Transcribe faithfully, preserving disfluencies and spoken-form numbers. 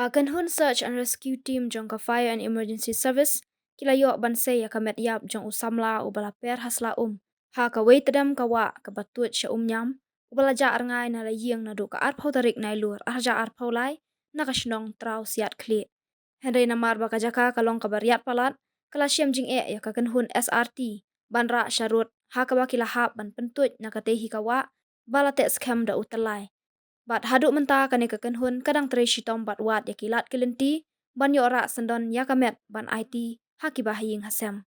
Ka kynhun Search and Rescue Team jong ka Fire and Emergency Service ki la ïoh ban sei ïa ka met ïap jong u samla uba la per ha sla um ha kawei tdem ka wah kaba tuid sha Umñiam, uba la jah rngai na la ïing naduh ka arphew tarik Nailur arhajar arphew lai na ka shnong Traw Siatkhlieh. Hynrei namar ba ka jaka ka long kaba riat palat, ka la shem jingeh ïa ka kynhun S R T ban rah sharud, ha kaba ki la hap ban pyntuid na katei hi ka wah ba la teh skhem da u tyllai. Bad haduh mynta kane ka kynhun ka dang trei shitom bad wad ïa ki lad ki lynti ban ïoh rah syndon ïa ka met ban aiti ha kiba ha ïing ha sem.